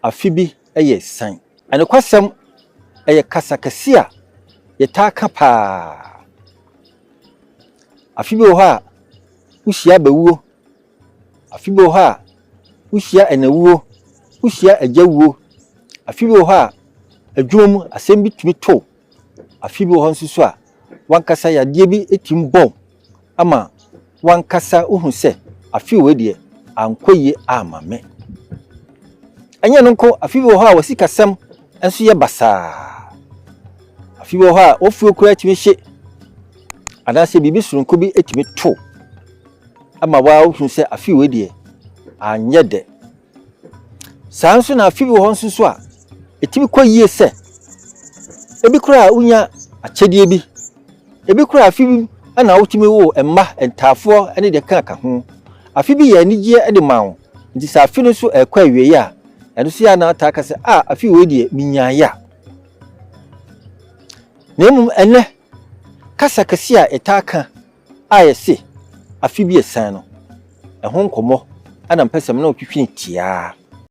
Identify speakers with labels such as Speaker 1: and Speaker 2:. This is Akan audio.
Speaker 1: Afe bi yɛ san. Nokwasɛm, ɛyɛ kasa kɛse a yɛtaa ka paa. Afe bi wɔ hɔ a, wohyia abawuo. Afe bi wɔ hɔ a, wohyia ɛnawuo, wohyia agyawuo. Afe bi wɔ hɔ a, adwuma mu asɛm bi tumi to wo. Afe bi wɔ hɔ nso so a, w'ankasa yadeɛ bi tumi bɔ wo ama w'ankasa wohu sɛ afe wei deɛ ankɔ yie amma me. Ɛnyɛ ɛno nko, afe bi wɔ hɔ a w'asikasɛm nso yɛ basaa. Afe bi wɔ hɔ a w'afuo koraa tumi hye anaasɛ biribi soronko bi tumi to ama waa wohu sɛ afe wei deɛ anyɛ dɛ. Saa nso na afe bi wɔ hɔ nso so a ɛtumi kɔ yie sɛ ebi koraa wonya akyɛdeɛ bi. Ebi koraa afe bi na wotumi wo mma ntaafoɔ ne deɛ ɛkeka ho. Afe bi yɛ anigyeɛ de ma wo. Nti sɛ afe no nso ɛrekɔ awieeɛ a, ɛno nso yɛ a na wotaa ka sɛ, ah afe wei deɛ menyaeɛ a. Na mmom ɛnnɛ, kasa kɛseɛ a yɛtaa ka a yɛse afe bi asiane no, ɛho nkɔmmɔ na mpɛ sɛ me ne wo twetwe no tiaa.